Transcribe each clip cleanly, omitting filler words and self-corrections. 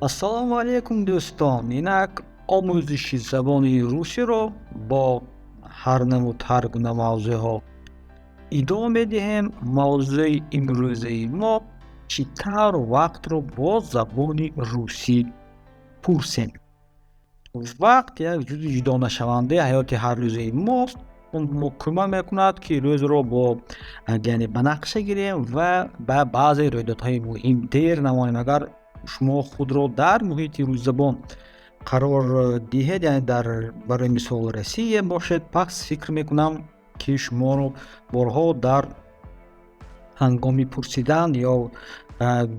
Ассалому алайкум, дӯстон! Инак омӯзиши забони русиро бо ҳар намуд, ҳар гуна мавзӯъҳо идома медиҳем. Мавзӯи имрӯзаи мо: чӣ тавр вақтро бо забони русӣ пурсем. Вақт як ҷузъи ҷудонашавандаи ҳаёти ҳаррӯзаи мост. Он мо кӯмак мекунад, ки рӯзро бо, яъне, ба нақша гирем ва ба баъзе рӯйдодҳои муҳим дер намонем. Агар шумо худро дар муҳити русзабон қарор диҳед, яъне дар, барои мисол, Россия бошед, пас фикр мекунам, ки шуморо борҳо дар ҳангоми пурсидан ё,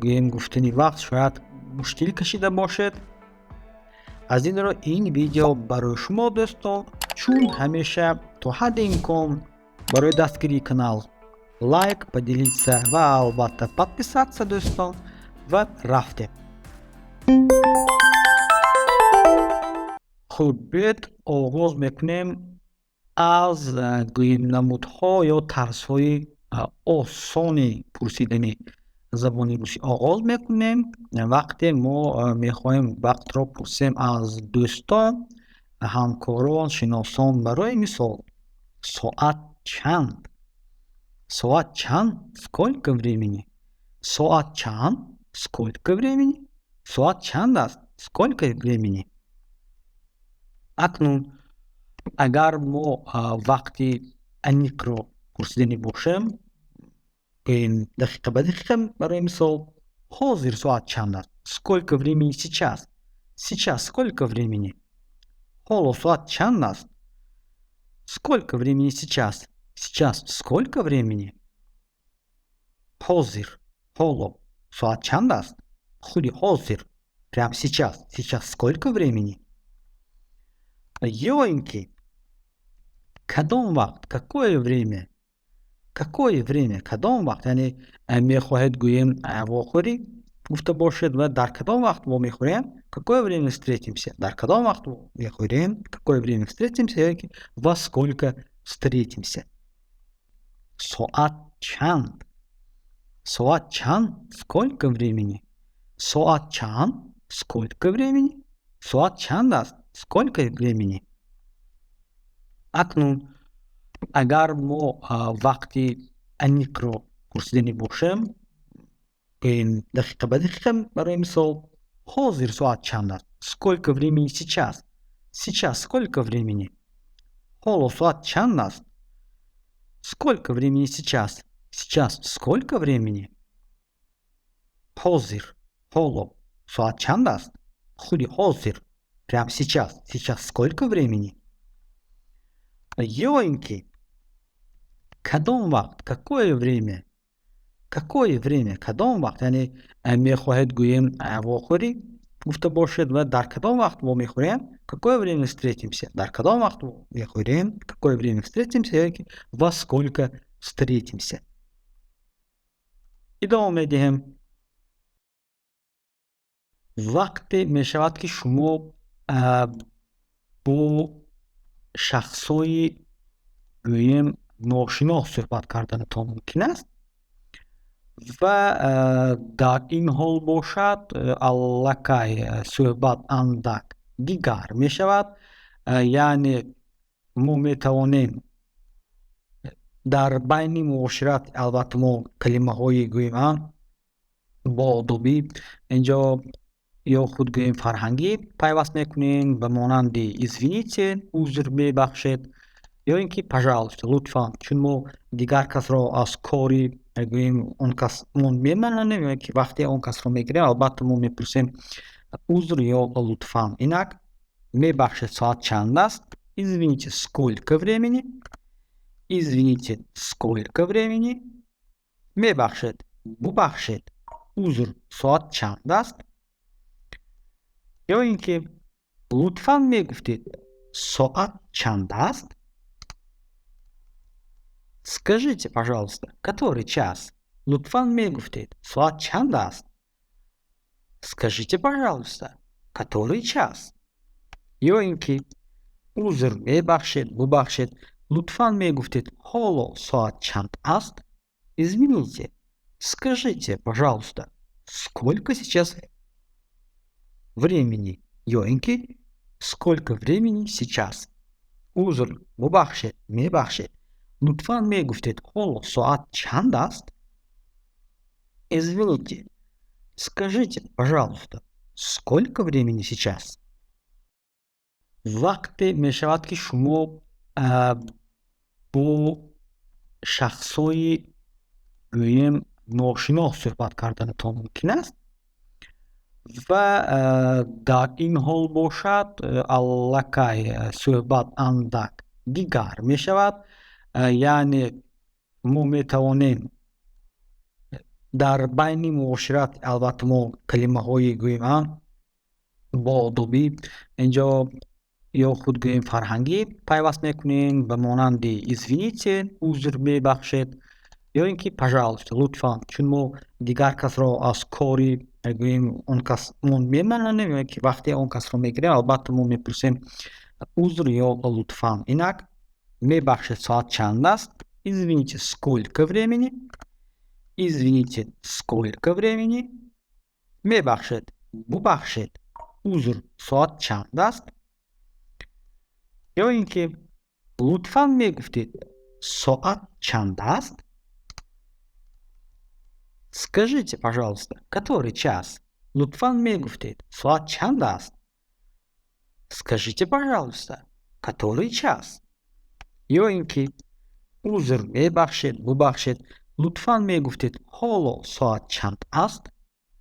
гӯем, гуфтани вақт шояд мушкил кашида бошед. Аз ин рӯ ин видео барои шумо, дӯстон. Чун ҳамеша, то ҳадди имкон барои дастгирии канал лайк, поделиться ва, албатта, подписаться, дӯстон. Ва рафтем. Хуб, биёед, оғоз мекунем аз, гӯем, намудҳо ё тарзҳои осони пурсидани забони русӣ. Оғоз мекунем, вақте мо мехоҳем вақтро пурсем аз дӯстон, ҳамкорон, шиносон. Барои мисол, соат чанд? Соат чанд? Сколько времени? Соат чанд? Сколько времени? Соат чанд аст? Сколько времени? Акнун агар мо вақти аниқро пурсиданӣ бошем, гӯем, дақиқа ба дақиқа, барои мисол, ҳозир соат чанд аст? Сколько времени сейчас? Сейчас сколько времени? Ҳоло соат чанд аст? Сколько времени сейчас? Сейчас сколько времени? Ҳозир, ҳоло соат чанд аст? Худи ҳозир, прямо сейчас. Сейчас сколько времени? Ё ин ки кадом вақт? Какое время? Какое время? Кадом вақт? Яъне мехоҳед, гӯем, вохӯрӣ гуфта бошед ва дар кадом вақт вомехӯрем? Какое время встретимся? Дар кадом вақт вомехӯрем? Какое время встретимся? Ё ки во сколько встретимся? Соат чанд? Соат чанд? Сколько времени? Соат чанд? Сколько времени? Соат чанд аст? Сколько времени? Акнун агар мо вақти аниқро пурсиданӣ бошем, гӯем, дақиқа ба дақиқа, барои мисол, ҳозир соат чанд аст? Сколько времени сейчас? Сейчас сколько времени? Ҳоло соат чанд аст? Сколько времени сейчас? Сейчас сколько времени? Ҳозир, ҳоло соат чанд аст? Худи ҳозир, прямо сейчас. Сейчас сколько времени? Ё ин ки кадом вақт? Какое время? Какое время? Кадом вақт? Яъне мехоҳед, гӯем, вохӯрӣ гуфта бошед ва дар кадом вақт вомехӯрем? Какое время встретимся? Дар кадом вақт вомехӯрем? Какое время встретимся? Ё ки во сколько встретимся? Идома медиҳем. Вақте мешавад, ки шумо бо шахсҳои, гӯем, ношинос суҳбат карданатон мумкин аст ва дар ин ҳол бошад, аллакай суҳбат андак дигар мешавад. Яъне мо метавонем дар байни муошират, албатта, мо калимаҳои, гӯем, боодобӣ инҷо ё худ, гӯем, фарҳангӣ пайваст мекунем, ба монанди извините, узр, мебахшед, ё ин ки пожалуйста, лутфан. Чун мо дигар касро аз кори, гӯем, он кас мо мемонем ё ки вақте он касро мегирем, албатта, мо мепурсем узр ё лутфан. Инак, мебахшед, соат чанд аст? Извините, сколько времени? Извините, сколько времени? Мебахшед, бубахшед, узр, соат чанд аст? Ё ин ки лутфан мегуфтед, соат чанд аст? Скажите, пожалуйста, который час? Лутфан мегуфтед, соат чанд аст? Скажите, пожалуйста, который час? Ё ин ки узр, мебахшед, бубахшед, лутфан мегуфтед, ҳоло соат чанд аст? Извините, скажите, пожалуйста, сколько сейчас? Времени ё ин ки сколько времени сейчас? Узр, бубахшед, мебахшед, лутфан мегуфтед, ҳоло соат чанд аст? Извините, скажите, пожалуйста, сколько времени сейчас? Вақте мешавад, ки шумо бо шахсҳои, гӯем, ношинос суҳбат карданатон мумкин аст ва дар ин ҳол бошад, аллакай суҳбат андак дигар мешавад. Яъне мо метавонем дар байни муошират, албатта, мо калимаҳои, гӯем, боодобӣ инҷо ё худ, гӯем, фарҳангӣ пайваст мекунем, ба монанди извините, узр, мебахшед, ё ин ки пожалуйста, лутфан. Чун мо дигар касро аз кори, гӯем, он кас мо мемонем ё ки вақте он касро мегирем, албатта, мо мепурсем узр ё лутфан. Инак, мебахшед, соат чанд аст? Извините, сколько времени? Извините, сколько времени? Мебахшед, бубахшед, узр, соат чанд аст? Ё ин ки лутфан мегуфтед, соат чанд аст? Скажите, пожалуйста, который час? Лутфан мегуфтед, соат чанд аст? Скажите, пожалуйста, который час? Ё ин ки узр, мебахшед, бубахшед, лутфан мегуфтед, ҳоло соат чанд аст?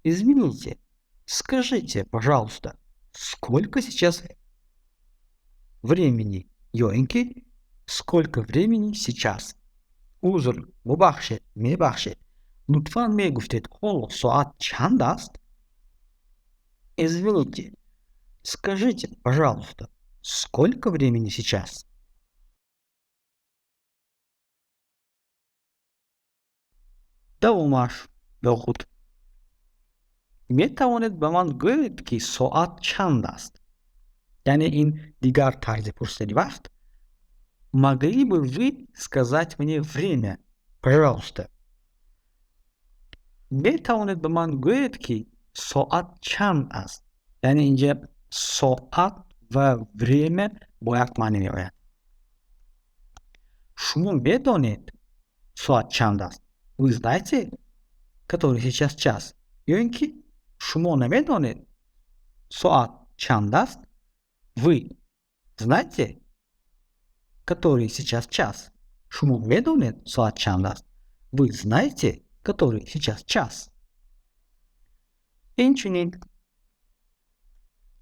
Извините, скажите, пожалуйста, сколько сейчас времени? Ё ин ки сколько времени сейчас? Узр, бубахшед, мебахшед, лутфан мегуфтед, ҳоло соат чанд аст? Извините, скажите, пожалуйста, сколько времени сейчас? Давомаш ё худ метавонед ба ман гӯед, ки соат чанд аст? Яъне ин дигар тарзи пурсидани вақт. Могли бы вы сказать мне время, пожалуйста? Метавонед ба ман гӯед, ки соат чанд аст? Яъне инҷа соат ва время бо як маънӣ меояд. Шумо медонед, соат чанд аст? Вы знаете, который сейчас час? Ё ин ки шумо намедонед, соат чанд аст? Вы знаете, который сейчас час? Шумо медонед, соат чанд аст? Вы знаете, который сейчас час? Инчунин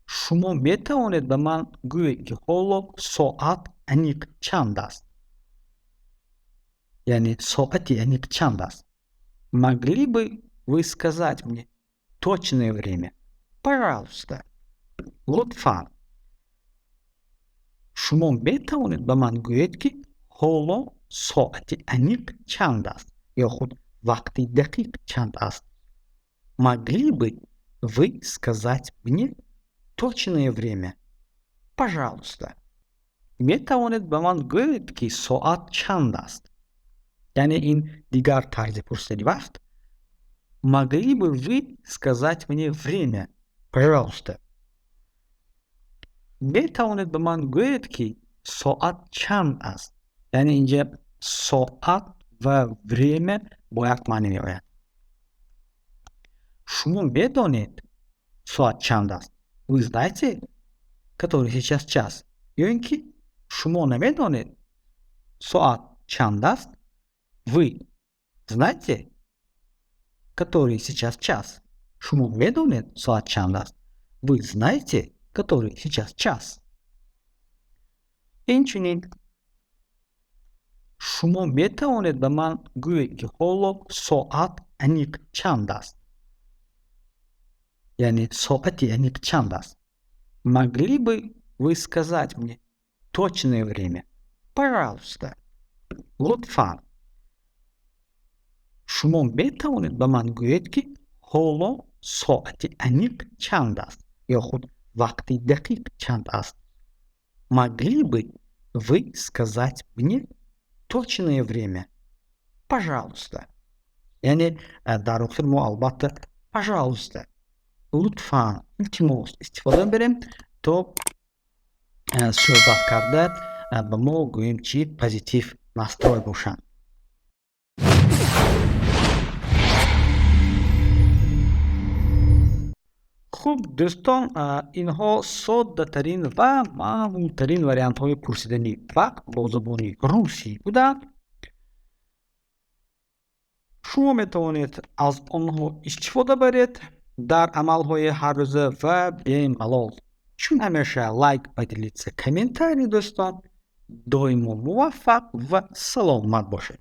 шумо метавонед ба ман гӯед, ки ҳоло соат аниқ чанд аст? Яъне соати аниқ чанд аст? Могли бы вы сказать мне точное время, пожалуйста? Лутфан, шумо метавонед ба ман гӯед, ки ҳоло соати аниқ чанд аст ё худ вақти дақиқ чанд аст? Могли бы вы сказать мне точное время, пожалуйста? Метавонед ба ман гӯед, ки соат чанд аст? Яъне ин дигар тарзи пурсидани вақт. Могли бы вы сказать мне время, пожалуйста? Метавонед ба ман гӯед, ки соат чанд аст? Яъне инҷа соат ва время бо як маънӣ меояд. Шумо медонед, соат чанд аст? Вы знаете, который сейчас час? Ё ин ки шумо намедонед, соат чанд аст? Вы знаете, который сейчас час? Шумо медонед, соат чанд аст? Вы знаете, который сейчас час? Инчунин шумо метавонед ба ман гӯед, ки ҳоло соат аниқ чанд аст? Яъне соати аниқ чанд аст? Могли бы вы сказать мне точное время, пожалуйста? Лутфан, шумо метавонед ба ман гӯед, ки ҳоло соати аниқ чанд аст ё худ вақти дақиқ чанд аст? Могли бы вы сказать мне точное время, пожалуйста? Яъне дар охир мо, албатта, пожалуйста. Лутфан, илтимос истифода мебарем, то суҳбат карда ба мо, гӯем, чӣ позитив настрой бошанд. Хуб, дӯстон, инҳо соддатарин ва маъмултарин вариантҳои пурсидани вақт бо забони русӣ буданд. Шумо метавонед аз онҳо истифода баред дар амалҳои ҳаррӯза ва бемалол. Чун ҳамеша, лайк, поделиться, комментарий. Дӯстон, доимо муваффақ ва саломат бошед.